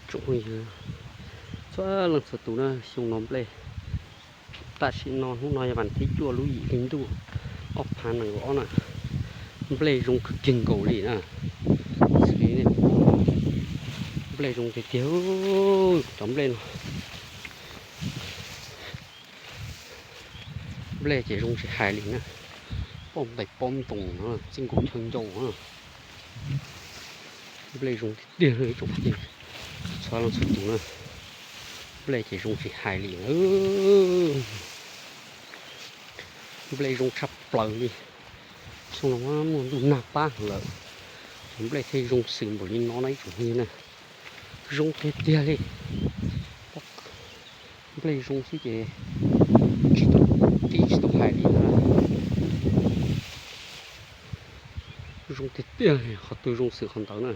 Tsoom phooj ywg txhua leej txhua tus na, xyoo no nplej, tam sim no hnub no yog vas thib cuaj lub yim hli ntuj ob phav nees nkaum ob na, nplej zoo kawg kiag nkaus li na. Xws li nej pom no, nplej zoo tiag tiag, cov nplej no, nplej ces zoo tsis hais li na, poj ntais poj ntoos no, txij nkaus chaw ncau na. Nplej zoo tiag tiag li tsoom phooj ywg txhua leej txhua tus na, nplej ces zoo tsis hais li na. Nplej zoo tshaj plaws li. Xyoo no muaj ntuj nag pab lawm, cov nplej thiaj zoo xws npaum li no na ib tsoom phooj ywg na. Zoo tiag tiag li. Nplej zoo xwb ces tsis tau, tsis tau hais li na. Zoo tiag tiag li, qhov twg zoo xws qhov ntawd na.